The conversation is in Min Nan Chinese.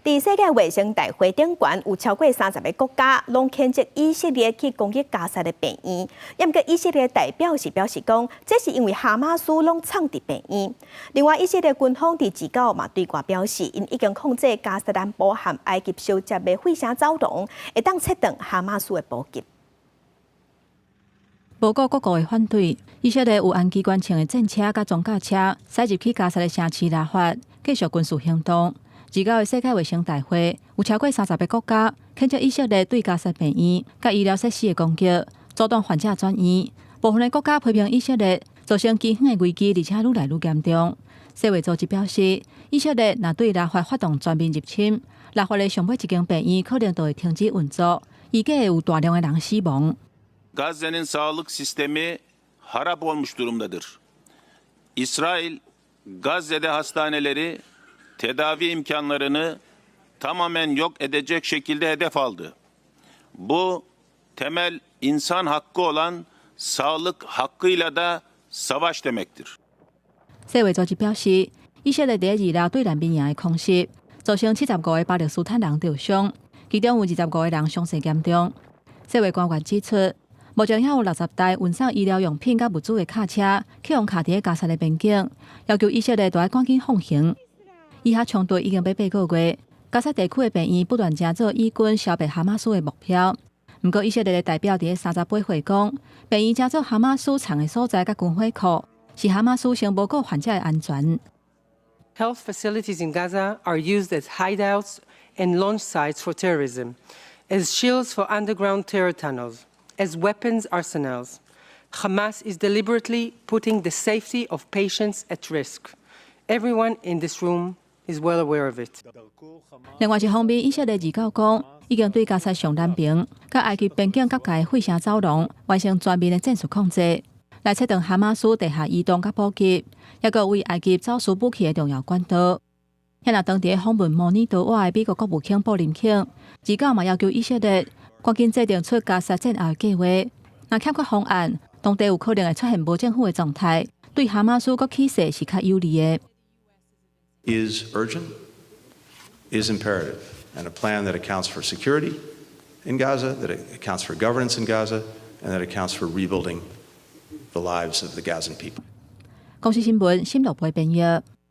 佇世界衛生大會頂懸有超過30個國家攏譴責以色列去攻擊加薩的病院。毋過以色列代表是表示講，這是因為哈馬斯攏藏佇病院。另外，以色列軍方佇二九嘛對外表示，𪜶已經控制加薩南部和埃及相接的費城走廊，會當切斷哈馬斯的補給。無顧各國的反對，以色列有按機關槍的戰車佮裝甲車，駛入去加薩的城市拉法，繼續軍事行動。二九的世界衛生大會有超過30個國家譴責以色列對加薩病院佮醫療設施的攻擊，阻擋患者轉院。部分的國家批評以色列造成飢荒的危機，而且愈來愈嚴重。世衛組織表示，以色列若對拉法發動全面入侵，拉法的上尾一間病院可能就會停止運作，預計會有大量的人死亡。 Gazze'nin sağlık sistemi harap olmuş durumdadır. İsrail Gazze'de hastaneleri, tedavi imkanlarını tamamen yok edecek şekilde hedef aldı. Bu, temel insan hakkı olan sağlık hakkıyla da savaş demektir. 世衛組織表示，以色列佇二六對難民營的空襲，造成75個巴勒斯坦人受傷，其中有25個人傷勢嚴重。世衛官員指出，目前還有60台運送醫療用品佮物資的卡車，去予卡佇加薩的邊境，要求以色列都愛趕緊放行。以哈衝突已經欲8個月，加薩地區的病院不斷成做以軍消滅哈馬斯的目標。毋過以色列的代表佇38歲講，病院成做哈馬斯藏的所在佮軍火庫，是哈馬斯先無顧患者的安全。 Health facilities in Gaza are used as hideouts and launch sites for terrorism, as shields for underground terror tunnels, as weapons arsenals. Hamas is deliberately putting the safety of patients at risk. Everyone in this room is well aware of it. 另外一方面，以色列二九講，已經對加薩上南邊佮埃及邊境結界費城走廊完成全面的戰術控制，來切斷哈馬斯地下移動佮補給，抑閣為埃及走私武器的重要管道。遐若當佇訪問摩爾多瓦的美國國務卿布林肯，二九嘛要求以色列趕緊制定出加薩戰後的計劃。若欠缺方案，當地有可能會出現無政府的狀態，對哈馬斯閣起勢是較有利的。 Is urgent, is imperative, and a plan that accounts for security in Gaza, that accounts for governance in Gaza, and that accounts for rebuilding the lives of the Gazan people. 公視新聞，新羅播編譯。